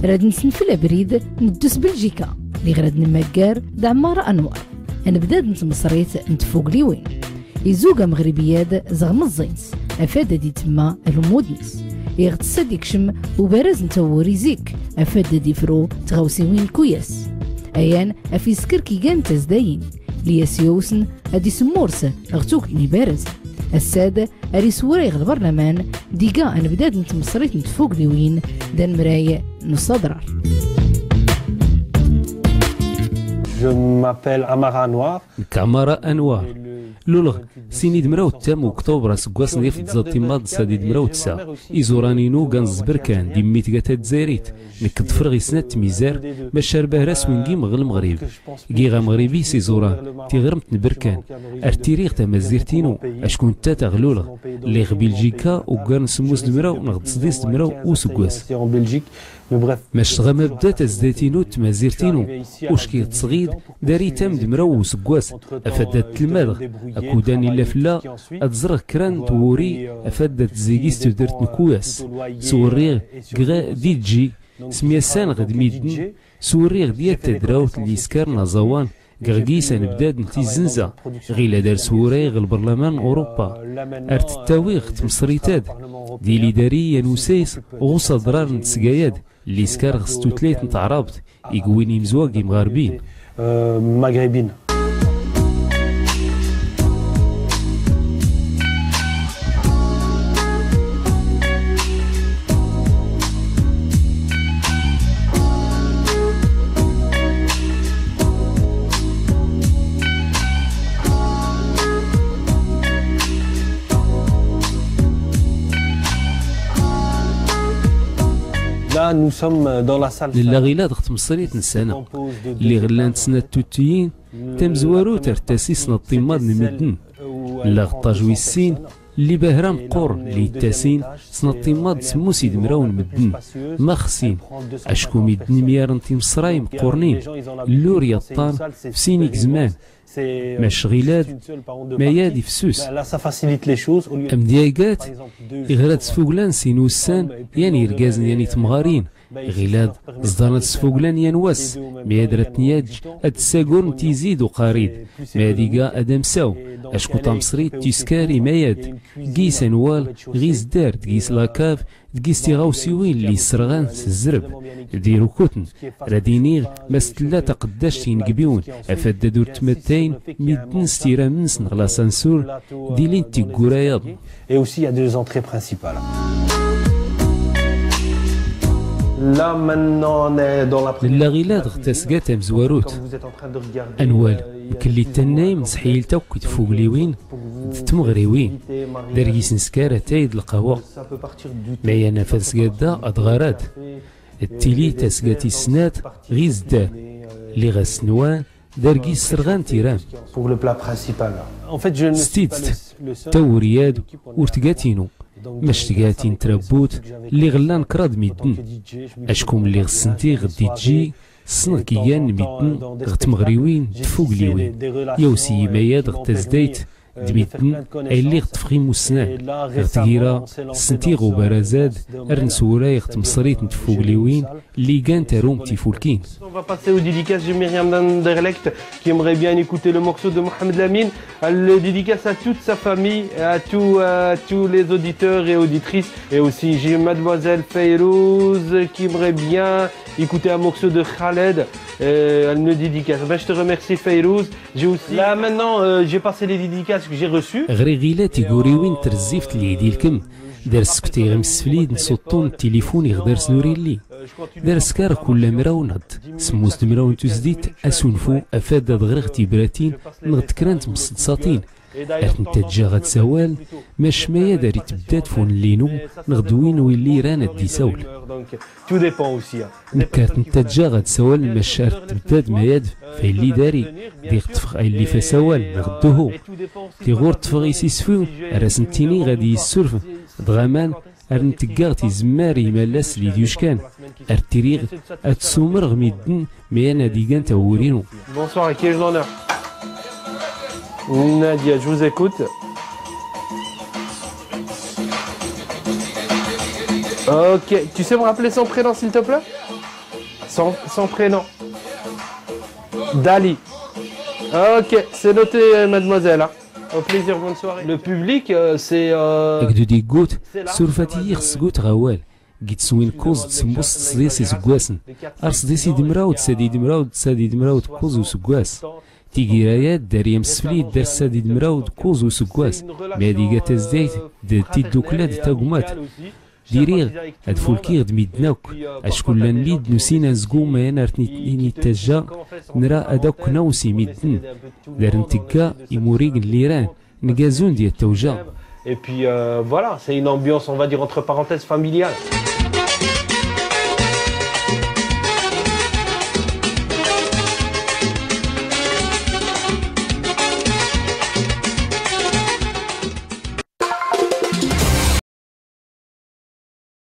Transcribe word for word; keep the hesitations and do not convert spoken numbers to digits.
Rad nsnfl abrid, nddu s Bljika, lliɣ rad nmaggar d Ɛmar Anwar. Anbdad n tmṣrit n tfugliwin. Izug amɣribi-ad zɣ mẓẓi-ns, afad ad itmma almud-ns. Iɣ tss ad ikcm ubaraz n tawuri zik, afad ad ifru tɣawsiwin n kuyas. Ayan af iskr kigan n tazdayin, lli as-iwsn ad ismmurs ɣ tugt n ibarz. Assad ar iswray ɣ lbarnaman, diga anbdad n tmṣrit n tfugliwin d anmray n uṣadrar. Je m'appelle Amar Anwar. Nekk Ɛmar Anwar. Luleɣ sin idmraw d tam uktubr asggwas n yaf tẓa timmaḍ d sad idmraw d sa. Iẓuran-inu gan zbrkan d immi tga tadzayrit. Nekk ḍfrɣ i snat tmizar, mac ar bahra swingim ɣ lmɣrib. Giɣ amɣribi s iẓuran, tiɣrmt n brkan. Ar ttiriɣ tamazzirt-inu, acku ntta taɣ luleɣ. Lliɣ Biljika uggar n smus d mraw nɣ d sḍis d mraw usggwas. Mac tɣa mabda tazdayt-inu d tmazirt-inu, ucki ɣ tsɣid d aritam d mraw usggwas, afad ad tlmadɣ, akkud ad nilla flla ad ẓrɣ kra n twuri, afad ad tzigi s tudrt n kuyas. Swrriɣ gɣ DJ, smyasanɣ d middn, swrriɣ d yat tadrawt lli iskar n aẓawan, gɣ gis anbdad n tizznza, ɣilad ar swrayɣ ɣ lbrlaman n Urupa, ar ttawiɣ ɣ tmṣrit-ad, d ili dari yan usays ɣ uṣadrar n tsgayad, lli iskar ɣ s tutlayt n tɛrabt, igwin imzwag imɣarbin. Euh, maghrébine. Là, nous sommes dans la salle. Nella ɣilad ɣ tmṣrit n ssana. Lliɣ llant snat tuttiyin, tamzwarut ar ttas i snat timmaḍ n middn. Nella ɣ ṭṭaj wis sin, lli bahra mqqur, lli ittasin snat timmaḍ d smus idmraw n middn. Max sin, acku middn myarn timṣray mqqurnin, llur yaṭṭan f sin igzman. Mac ɣilad, mayad ifsus. Amdya igat, iɣ rad sfuglan sin ussan, yan irgazn yan itmɣarin. Ɣilad, ẓḍan ad sfuglan yan wass, mayad rad tn-yaǧ ad ssagurn tizi d uqarid, mayad iga ad amsaw, acku tamṣrit tiskar i mayad, gis anwal, gis ddar, d gis lakav, d gis tiɣawsiwin lli ssrɣan s zzrb. Di rukutn, rad iniɣ, mas tlla taqddact i inegbiwn, afad ad ur ttmattayn middn s tiram-nsn ɣ lasansur, d ilin tiggura yaḍn. Et aussi, il y a deux entrées principales. Là, maintenant, on est dans la première. Nella ɣilad ɣ tasga tamzwarut. Comme vous êtes en train de regarder, anwal, euh, mklli tannayem n sḥiyilt akk i tfugliwin d tmeɣriwin, d argis n skar atay d lqahwa. Mayan afad sgadda ad ɣarad. Ttili tasga tis snat ɣ izdar, lliɣ as nwan, d argis srɣan tiram. Pour le plat principal. En fait, je ne suis pas le, le seul. S tidt, tawuri-ad ur tgat inu, mac tga tin n trabbut, lliɣ llan kraḍ middn. Acku mlliɣ ssntiɣ ɣ DJ, ssnɣ kigan n middn ɣ tmeɣriwin d tfugliwin, yaw s yimayad ɣ tazdayt d middn, ay lliɣ ṭṭfɣ imussnan. Ɣ tgira, ssntiɣ ubaraz-ad, ar nswray ɣ tmṣrit n tfugliwin, lli gan tarumt tifulkin. On va passer aux dédicaces. J'ai Myriam d'Anderlecht qui aimerait bien écouter le morceau de Mohamed Lamine. Elle le dédicace à toute sa famille, à tous, à tous les auditeurs et auditrices. Et aussi, j'ai mademoiselle Fayrouz qui aimerait bien écouter un morceau de Khaled. Euh, elle me dédicace. Ben, je te remercie, Fayrouz. J'ai aussi... Là, maintenant, euh, j'ai passé les dédicaces que j'ai reçues. Ɣriɣ ɣilad tiguriwin n trzift lli d ilkem. Dar sktiɣ imsflid n suṭṭun n tilifun iɣ dar s n ur illi. Dar skar kull amraw nɣ d smus d mraw n tuzdit asunfu afad ad ɣriɣ tibratin nɣ d kra n tmsdsatin. Ar tent-ad ǧǧeɣ ad sawaln, mac mayad ar itbdad f unlli-inu nɣ d win willi iran ad d-isawl. Tout dépend aussi, hein. Nekk ar tent-ad ǧǧeɣ ad sawaln, mac ar tbdad mayad f aylli dari, diɣ ṭṭfɣ aylli f asawal nɣ d uhu. Diɣ ur ṭṭfɣ isisfu, ar asn-ttiniɣ ad iyi-issurfn, dɣa aman ar n-tggaɣ tizmmar i imallas lli d-yuckan, ar ttiriɣ ad ssumrɣ middn mayan ad igan tawuri-inu. Bonsoir, à qui ai-je l'honneur ? Nadia, je vous écoute. Ok, tu sais me rappeler son prénom, s'il te plaît ? Son, son prénom. Dali. Ok, c'est noté, mademoiselle, hein. Au plaisir, bonne soirée. Le public, euh, c'est, euh, agdud iggut. Surfat-iyi ɣ sgut ɣ awal. Gittswin kuẓ d smus d sḍis isgwasen. Ar sḍis id mraw d sad id mraw d sad id mraw d kuẓ usgwas. Tigirayat d ar yamsfli d ar sad id mraw d kuẓ usgwas. Ma ad iga tazdayt d tiddukla d tagmat. Diriɣ ad fulkiɣ d midden akk, acku llan midden usinan zguma yan ar ten-ittajja nra ad akk nawsi midden. Dar ntegga imurigen liran. Ngazun d yattawja. Et puis, euh, voilà, c'est une ambiance, on va dire, entre parenthèses, familiale.